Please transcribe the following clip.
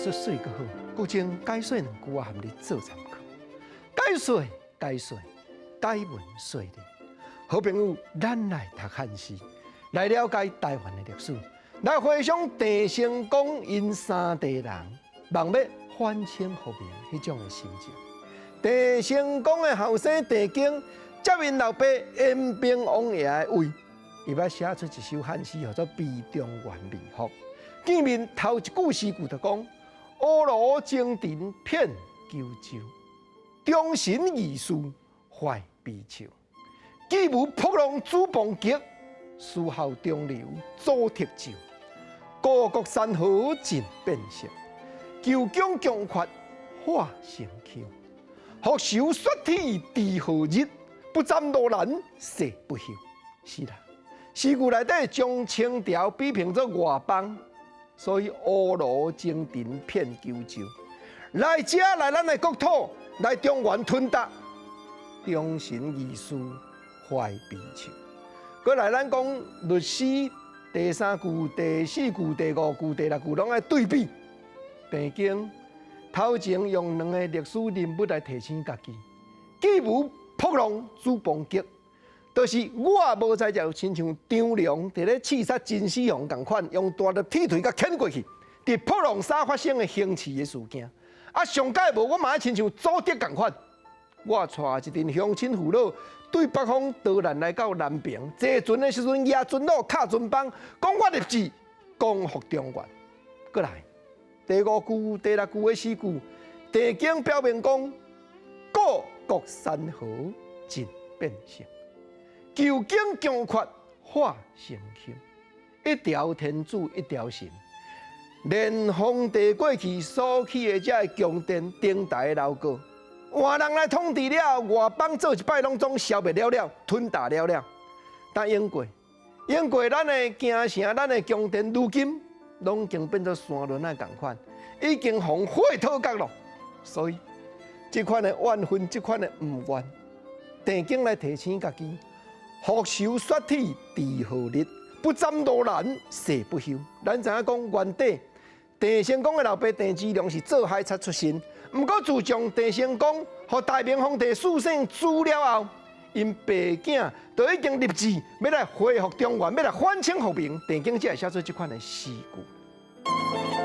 術媠閣好，閣將解說兩句仔含你做參考。解說解說，解文說理。好朋友，咱來讀漢詩，來了解台灣的歷史，來回想鄭成功𪜶三代人望欲反清復明彼種的心情。鄭成功的後生鄭經接𪜶老爸延平王爺的位，伊捌寫出一首漢詩，號做《悲中原未復》。見面頭一句詩句就講：倭奴征陣遍九州，忠臣義士懷悲秋。計謀噗浪主磅擊，事後中流祖逖咒。故國山河盡變色，求將強決化成丘。復仇雪鐵鋤何日？不斬羅蘭誓不休。是啦，詩句內底將清朝比評做外邦，所以倭奴征陣遍九州，來遮來咱的國土，來中原吞奪，忠臣義士懷悲秋。閣來咱講律詩第三句、第四句、第五句、第六句，攏愛對比。鄭經頭前用兩個歷史人物來提醒家己，計謀噗浪主磅擊，就是我無才就親像張良佇咧刺殺金絲雄仝款，用大粒鐵錘共牽過去，佇噗浪沙發生的興起的事件。啊，上蓋無我嘛愛親像祖德仝款，我帶一陣鄉親父老對北方逃難來到南平，坐船的時陣舉船櫓敲船枋，講我立志光復中原。閣來第五句、第六句的詩句，鄭經表明講，故國山河盡變色，求將強決化成丘。一朝天子一朝臣，連皇帝過去所起的這个宮殿頂台樓閣，換人來統治了，外邦做一擺攏總消滅了了，吞打了了。但經過經過咱的京城，咱的宮殿，如今攏已經變做山崙仔仝款，已經予火討角咯。所以這款的怨恨，這款的毋願，鄭經來提醒家己，復仇雪鐵鋤何日？不斬羅蘭誓不休。咱知影講原底鄭成功的老爸鄭芝龍是做海賊出身，毋過自從鄭成功予大明皇帝賜姓誅了後，𪜶爸囝就已經立志欲來恢復中原，欲來反清復明。鄭經才會寫出這款的詩句。